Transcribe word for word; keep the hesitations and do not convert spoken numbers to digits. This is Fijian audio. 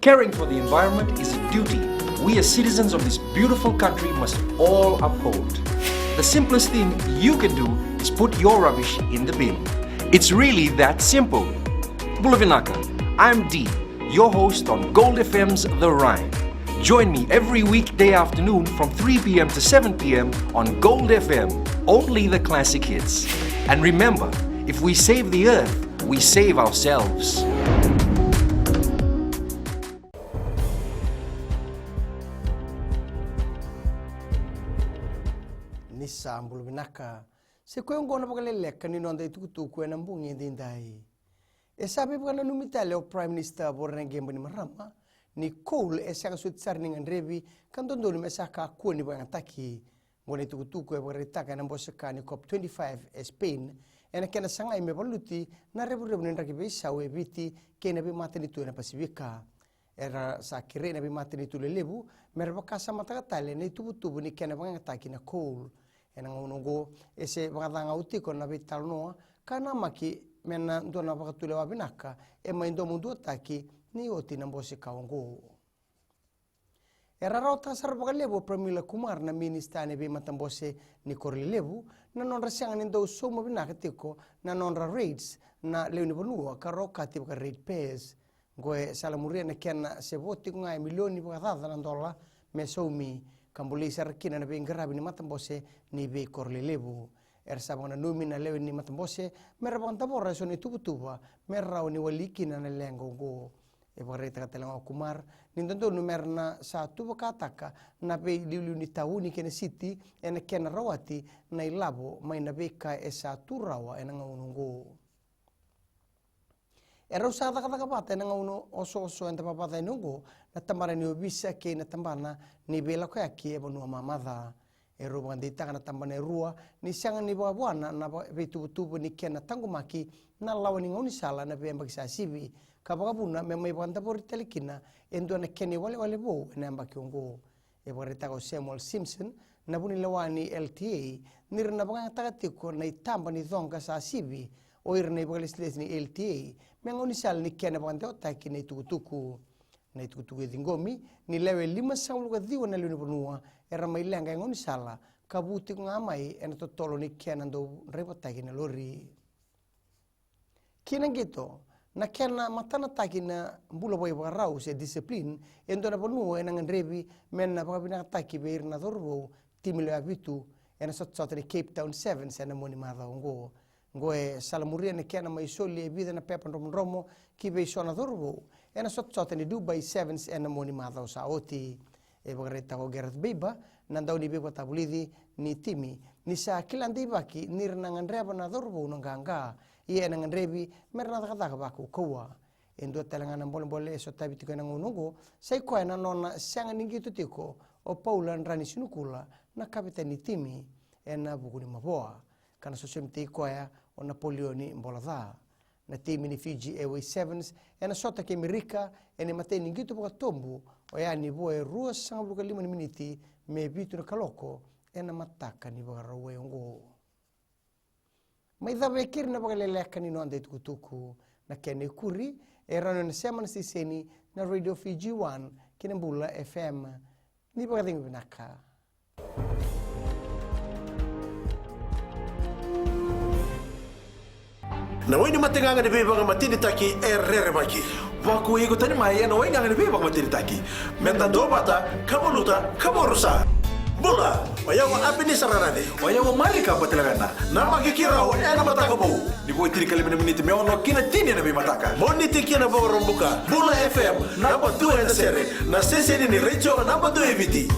Caring for the environment is a duty we as citizens of this beautiful country must all uphold. The simplest thing you can do is put your rubbish in the bin. It's really that simple. Bula vinaka, I'm Dee, your host on Gold F M's The Rhyme. Join me every weekday afternoon from three p.m. to seven p.m. on Gold F M, only the classic hits. And remember, if we save the earth, we save ourselves. Ni sa bula vinaka. Se koya oqo na vakaleleka ni noda itukutuku ena bogi edaidai. E sa veivakananumi tale o Prime Minister Voreqe Bainimarama ni coal e sega soti sara ni gadrevi ka dodonu me sa kakua ni vakayagataki. Oqo na itukutuku e vakaraitaka ena bose ka ni COP twenty-five e Spain, ena kena sagai me valuti na revurevu ni draki veisau e Viti kei na veimatanitu ena Pasifika. Era sa kerei na veimatanitu lelevu me ra vakasamataka tale na ituvatuva ni kena vakayagataki na coal. Ena gauna oqo, e se vakacaga tiko na veitalanoa ka namaki me na dua na vakatulewa vinaka e mai domoduataki ni oti na bose ka oqo. E rarawataka sara vakalevu o Pramila Kumar, na minisita ni veimatabose ni koro lelevu, na nodra sega ni dau sauma vinaka tiko na nodra rates na lewe ni vanua ka ra okati vaka ratepayers. Oqo e salamuria na kena se vo tiko ga e milioni vakacaca na dola me saumi ka bolei sara kina na veiqaravi ni matabose ni veikoro lelevu. Era sa vakananumi na lewe ni matabose me ra vakadavora eso na ituvatuva me rawa ni wali kina na leqa oqo. E vakaraitaka tale ga o Kumar ni dodonu me ra na sa tuvakataka na veiliuliu ni tauni kei na siti ena kena rawati na ilavo mai na veika e sa tu rawa ena gauna oqo. E rau sa cakacaka vata ena gauna osooso eda vavata yani oqo na tabana ni ovisa kei na tabana ni veilakoyaki e vanua mamaca. E rau vakadeitaka na tabana e rua ni sega ni vakavuana na veituvatuva ni kena taqomaki na lawa ni gaunisala na veiyabaki sa sivi ka vakavuna me mai vakadavori tale kina e dua na kena iwalewale vou ena yabaki oqo. E vakaraitaka o Samuel Simpson, na vunilewa ni L T A, ni ra na vakayagataka tiko na itaba ni coqa sa sivi o ira na ivakalesilesi ni L T A me gaunisala ni kena vakadewataki na itukutuku. Na itukutuku e ciqomi ni lewe limasagavulu ka ciwa na lewe ni vanua era mai leqa e gaunisala ka vu tiko ga mai ena totolo ni kena dau draivataki na lori. Ki na qito, na kena matanataki na bula vakaivakarau se discipline e dua na vanua ena gadrevi me na vakavinakataki vei ira na cauravou timi lewe vitu ena sotasota ni Cape Town Sevens ena mua ni macawa oqo. Oqo e salamuria na kena mai soli e vica na pepa dromodromo ki vei so na cauravou ena sotasota ni Dubai Sevens ena mua ni macawa sa oti. E vakaraitaka o Gareth Baber, na dauniveivakatavulici ni timi, ni sa kila deivaki ni ra na gadreva na cauravou na qaqa, ia ena gadrevi me ra na cakacaka vakaukauwa. E dua tale ga na bolebole e sotavi tiko ena gauna oqo sai koya na nona sega ni qito tiko o Paula Dranisinukula, na kavetani ni timi ena vuku ni mavoa, ka na sosomitaki koya o Napolioni Bolaca. Na timi ni Fiji Airways Sevens ena sota kei Merika ena imatai ni qito vakatobu, oya ni vo e ruasagavulu ka lima ni miniti me vitu na kaloko ena mataka ni Vakarauwai oqo. Mai cava e keri na vakaleleka ni noda itukutuku. Na kena ikuri e rawa ni o na sema na siteseni na Radio Fiji One kei na Bula F M. Ni vakacegu vinaka. Na wai ni mategaga ni veivakamatenitaki e rerevaki. Vakuai iko tani mai ena waigaga ni veivakamatenitaki. Meda duavata, ka valuta, ka vakarusa. Bula, o yau o Apenisa Rarace. O yau o Marika Batilavena. Namaki keirau ena mataka vou. Ni vo e tinikalima na miniti me ono ki na tini ena veimataka. Moniti ki na Vakaraubuka. Bula F M, naba dua ena sere. Na siteseni ni retio naba dua e Viti.